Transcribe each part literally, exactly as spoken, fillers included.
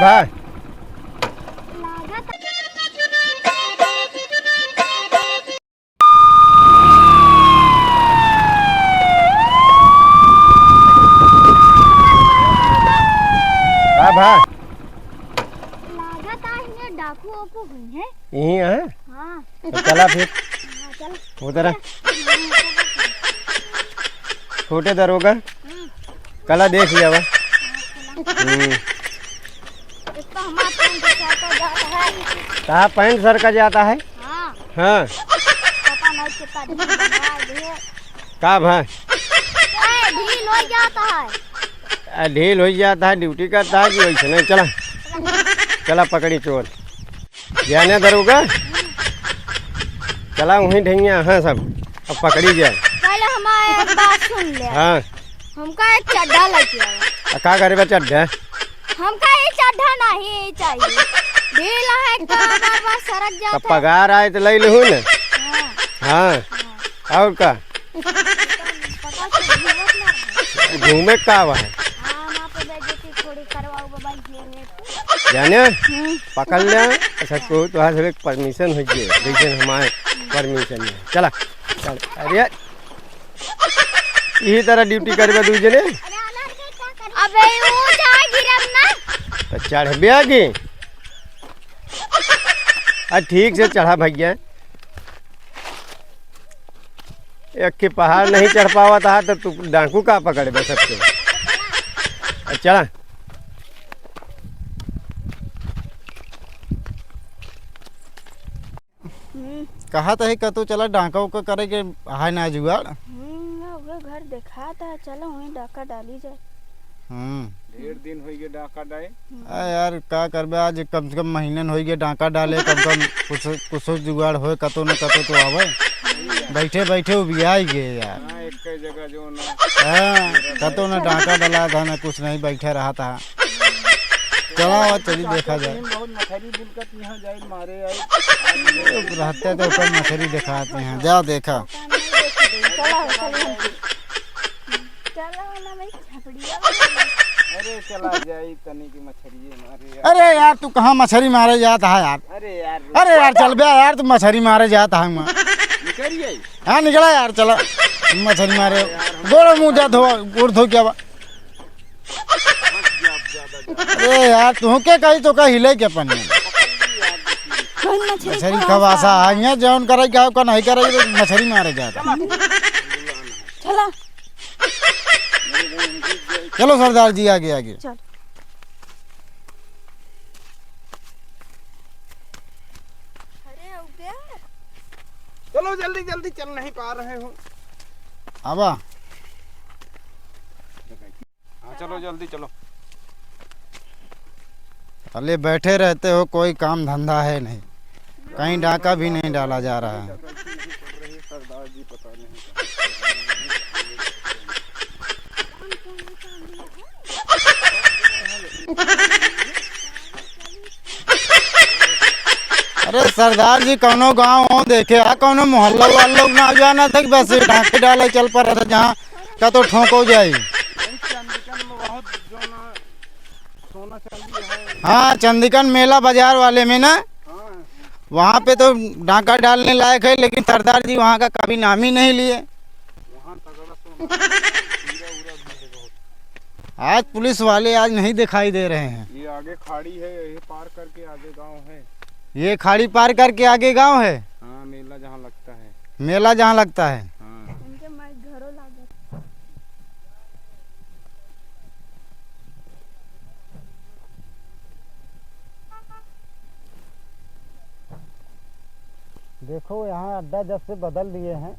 हाँ। का भा? लागत आज हियाँ डाकू वाकू हुई हैं। यहीं है? हाँ। तो चला फिर। हाँ, चला। उतरा। छोटे दरोगा, हम्म। कला देख लिया बा। हाँ, चला। हम्म। एक तो हमारा पैंट सरका जाता है। कहाँ पैंट सरका जाता है? हाँ। हाँ। पता नहीं कितना दिन बनवा दिए। का भा? ए, ढील हो जाता है। आ, ढील हो जाता है, ड्यूटी करता है कि वैसे नहीं? चला, चला पकड़ी चोर। जाने दरोगा, चला वहीं ढेंगिया, हाँ सब, अब पकड़ी जाए। पहले हमारे एक बात सुन ले। हाँ। हमका एक चड्ढा लेके आवा। आ, का करे बा चड्ढा? हमका ये चड्ढा नहीं चाहिए, ढीला है, का बार बार सरक जाता है। पगार आए तो ले लहू न। हाँ। हाँ। हाँ। और का? पता तो घूमत ना रहे। घूमे का बा है? हाँ, वहाँ पे बेइज्जती थोड़ी करवाओ बाबा, ये ने। जाने? हम्म। पकड़ ले। अच्छा, तो तोहार से एक परमिशन हो गए, जैसे हमारे परमिशन है। चला, चल। अरे, यही तरह ड्यूटी करबे दू जने। अबे, वो जा गिरब ना। तो चढ़बे आगे। आ, ठीक से चढ़ा भैया। एक के पहाड़ नहीं चढ़ पावत हा, तो तू डाकू का पकड़बे सबके? आ, चला। हम्म। कहत है कतौ चला डाका उका करे के है ना जुगाड़। हम्म, ना, उहे घर देखात है, चलो वहीं डाका डाली जाए। हम्म। ढेर दिन होई गए डाका डाए। हम्म। आ यार, का करबे, आज कम से कम महीनन होई गए डाका डाले, कम से कम कुछ, कुछ जुगाड़ होए, कतौ न कतौ तो आवे। बैठे बैठे उबियाई गए यार। हाँ, एक जगह जो ना। हाँ, कतौ न डाका डाला था, ना कुछ नहीं, बैठे रहा था। चला, आवा, चली, देखा जाए। बहुत मछरी बुलकत यहाँ जाए, मारे आए। रहते तो ऊपर मछरी दिखाते हैं, जा देखा। चला, चला, हम चला ना भाई, झपड़िया वाला। अरे, चला जाई, तनी की मछरिये मारे यार। अरे यार, तू कहाँ मछरी मारे जात है यार? अरे यार, अरे यार, चल बे यार, तू मछरी मारे जात है वहाँ। निकल गई। हाँ, निकला यार, चला। मछरी मारे। गोड़ मुँह जा धो, गोड़ धो क्या बा? अरे यार, तू के कही तो कही ले के पनिया। कौन मछरी मछरी खवासा? खवासा है, यहाँ जौन करे क्या का नहीं करे, तो मछरी मारे जाता। चला। चलो सरदार जी, आगे, आगे। चल। अरे, हो गया? चलो जल्दी, जल्दी, चल नहीं पा रहे हो। आवा। हाँ, चलो जल्दी चलो। अरे बैठे रहते हो, कोई काम धंधा है नहीं, कहीं डाका भी नहीं डाला जा रहा है। सरदार जी पता नहीं। अरे सरदार जी, कौनो गाँव हो देखे, आ कौनो मोहल्ला वाला लोग ना जाना था कि बस डाके डाले चल पड़ा था, जहाँ का तो ठोको जाई। नहीं, चंदिकन में बहुत जो ना सोना चांदी है। हाँ, चंदिकन मेला बाजार वाले में ना, हाँ। वहाँ पे तो डाका डालने लायक है, लेकिन सरदार जी वहाँ का कभी नाम ही नहीं लिए। वहाँ तगड़ा सोना है, हीरा उरा भी है बहुत। आज पुलिस वाले आज नहीं दिखाई दे रहे हैं। ये आगे खाड़ी है, यही पार करके आगे गांव है। ये खाड़ी पार करके आगे गांव है? हाँ, मेला जहाँ लगता है। मेला जहाँ लगता है। हाँ। इनके माई घरों लागत। देखो, यहाँ अड्डा जब से बदल दिए हैं,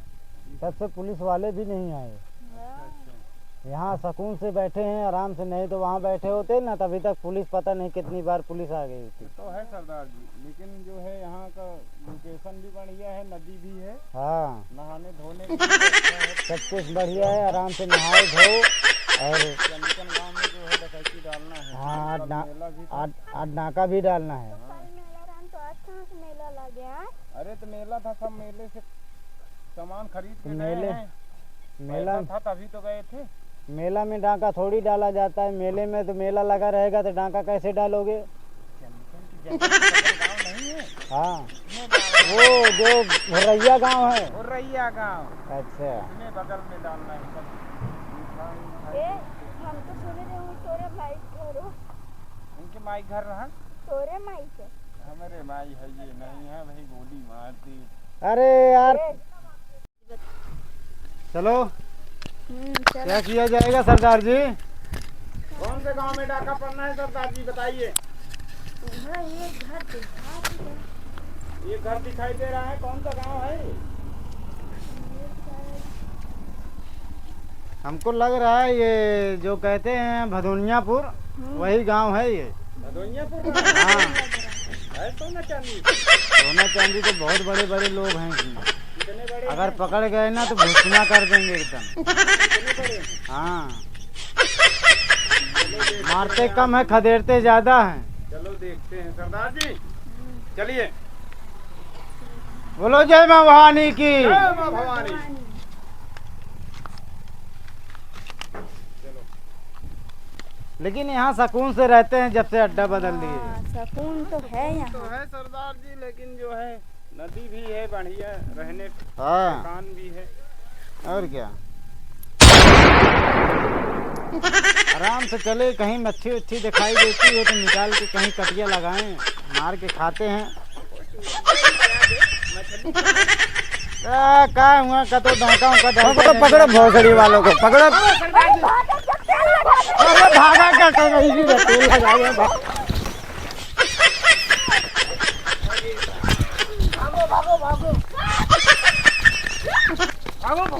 तब से पुलिस वाले भी नहीं आए। हाँ। यहाँ सुकून से बैठे हैं, आराम से, नहीं तो वहाँ बैठे होते ना, तभी तक पुलिस पता नहीं कितनी बार पुलिस आ गई होती। ये तो है सरदार जी, लेकिन जो है यहाँ का लोकेशन भी बढ़िया है, नदी भी है। हाँ। नहाने धोने की भी व्यवस्था है। सब कुछ बढ़िया है, आराम से नहाओ धो और चंदिकन गांव में जो है डकैती डालना है। हाँ, आज और ना-, मेला भी तो आज, आज नाका भी डालना है। हाँ। कल मेला रहन तो आज कहाँ से मेला लगे, हाँ? अरे तो मेला था, सब मेले से सामान खरीद के गए मेले, हैं। मेला पैसा था तभी तो गए थे। मेला में डाका थोड़ी डाला जाता है, मेले में तो मेला लगा रहेगा तो डाका कैसे डालोगे? चंदन की जगह में बगल गाँव नहीं है? हाँ। वो जो भुर्रैया गाँव है। भुर्रैया गाँव। अच्छा। उसमें बगल में डालना है सब। ए, हम तो सुने रहे हूँ तोरे माई घर हो। उनके माई घर रहा? तोरे माई के। हमारे माई है ये नहीं है, वही गोली मार दी। अरे यार। ए, चलो, हम्म, चलो। क्या किया जाएगा सरदार जी? कौन से गांव में डाका पड़ना है सरदार जी, बताइए। वहाँ एक घर दिखा दीजिए। एक घर दिखाई दे रहा है, कौन सा गांव है? हमको लग रहा है ये जो कहते हैं भदोनियापुर, हम्म। वही गांव है ये। भदोनियापुर में? हाँ। है सोना चांदी? सोना चांदी तो बहुत बड़े बड़े लोग हैं इसमें। कितने बड़े अगर हैं? पकड़ गए ना तो भुसना कर देंगे एकदम। कितने बड़े हैं? हाँ। चलो देखते हैं। मारते कम है, खदेड़ते ज्यादा हैं। चलो देखते हैं सरदार जी, चलिए। बोलो जय माँ भवानी की। जय माँ भवानी। चलो। लेकिन यहाँ सुकून से रहते हैं जब से अड्डा बदल दिए। हाँ, सुकून तो है यहाँ। तो है सरदार जी, लेकिन जो है नदी भी है बढ़िया रहने, हाँ। मकान भी है। और क्या? आराम से चले, कहीं मच्छी उच्छी दिखाई देती हो तो निकाल के कहीं कटिया लगाएं, मार के खाते हैं। का, का हुआ, का तो डाका उका डाल पकड़ो, पकड़ो भोसड़ी वालों को, पकड़ो। अरे भागा क्या कर रही है? तेल लगाओ, भाग। भागो, भागो, भागो। भागो, भागो।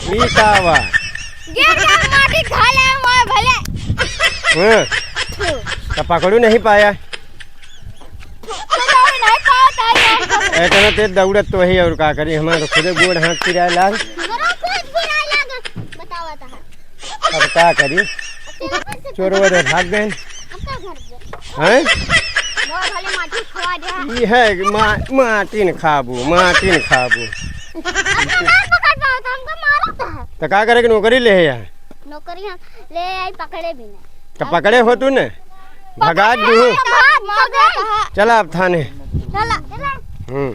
ई का बा? गिर गया, माटी खा ले, मोए भले। हाँ। तो पकड़ू नहीं पाया। तो दौड़ नहीं पावत है यार। इतना तेज दौड़त तो वही और का करी, हमारा तो खुदे गोड़ हाथ पिराए लाग। हमरो खुद पिराए लाग। बतावा ता है। अब का करी? अब तेरा पैसे चोरवा दे भाग गए। अब का घर पे? हैं? मोर भले माटी खवा दे। ई है कि मा-, माटिन खाबू, माटिन खाबू। अब तो नहीं पकड़ पावत, हमको मारत है। तो का करे कि नौकरी ले है यार? नौकरी हम ले आई, पकड़े भी नहीं। तो पकड़े हो तू ने? भगा पकड़े दू। हैं, भाग, भाग। चला अब थाने। चला, चला। हम्म।